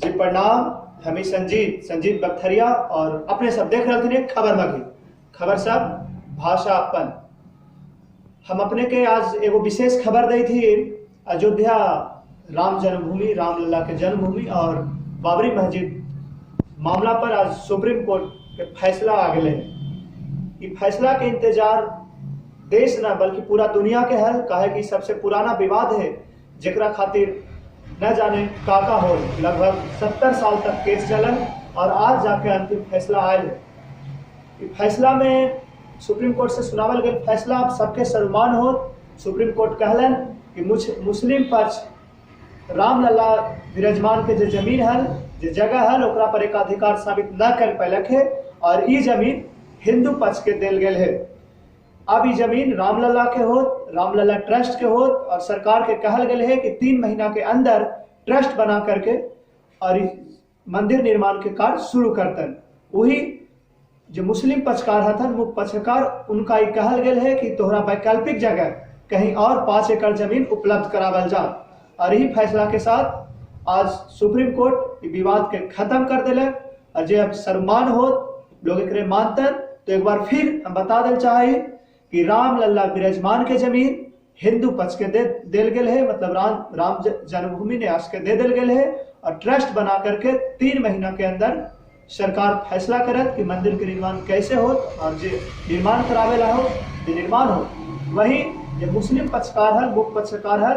जी प्रणाम। हमी संजीत संजीत बख्तरिया और अपने सब देख रहे थे खबर मगही, खबर सब भाषा अपन। हम अपने के आज एगो विशेष खबर दी थी अयोध्या राम जन्मभूमि, रामलला के जन्मभूमि और बाबरी मस्जिद मामला पर आज सुप्रीम कोर्ट के फैसला आ गए। फैसला के इंतजार देश ना बल्कि पूरा दुनिया के है, काहे कि सबसे पुराना विवाद है जेकरा खातिर न जाने काका हो लगभग 70 साल तक केस चलन और आज जाके अंतिम फैसला आयल है। फैसला में सुप्रीम कोर्ट से सुनावल गया फैसला अब सबके सर्वमान हो। सुप्रीम कोर्ट कहलन कि मुस्लिम पक्ष रामलला विराजमान के जो जमीन है, जो जगह है, ओकरा पर एकाधिकार साबित न कर पैलक है और ये जमीन हिंदू पक्ष के दिल गए है। अब ये जमीन रामलला के होत, रामलला ट्रस्ट के होत और सरकार के कहल गए है कि 3 महीना के अंदर ट्रस्ट बना करके और मंदिर निर्माण के कार्य शुरू करतन। वही जो मुस्लिम पक्षकार हथन, मुख्य पक्षकार, उनका ये कहल गया है कि तोहरा वैकल्पिक जगह कहीं और 5 एकड़ जमीन उपलब्ध करावल जा। और यही फैसला के साथ आज सुप्रीम कोर्ट विवाद के खत्म कर दिलक और जे अब सर्वमान हो लोग एकरे मानतन। तो एक बार फिर हम बता दिल चाहे कि रामलला विराजमान के जमीन हिंदू पक्ष के दे दिल गए है, मतलब राम जन्मभूमि न्यास के दे दिल गए है और ट्रस्ट बना करके 3 महीना के अंदर सरकार फैसला करत कि मंदिर के निर्माण कैसे हो और जो निर्माण करावेला हो जो निर्माण हो। वही जो मुस्लिम पक्षकार है, मुख्य पक्षकार है,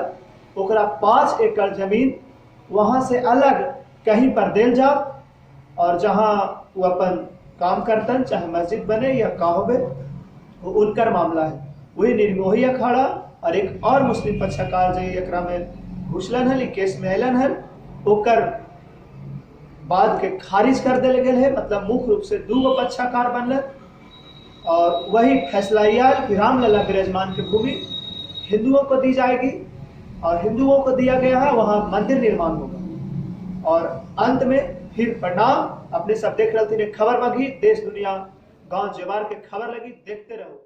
ओकरा 5 एकड़ जमीन वहाँ से अलग कहीं पर दिल जा और जहाँ वो अपन काम करतन, चाहे मस्जिद बने या का होबे, वो उनकर मामला है। वही निर्मोही अखाड़ा और एक और मुस्लिम पक्षकार जो एकरा में घुसलन है, केस में अलन है, ओकर बाद के खारिज कर दिल गए है। मतलब मुख्य रूप से 2 पक्षकार बनल और वही फैसला आयल कि रामलला विराजमान की भूमि हिंदुओं को दी जाएगी और हिंदुओं को दिया गया है, वहाँ मंदिर निर्माण होगा। और अंत में फिर प्रणाम। अपने सब देख रहे थे खबर मगही, देश दुनिया गांव जवार के खबर लगी, देखते रहो।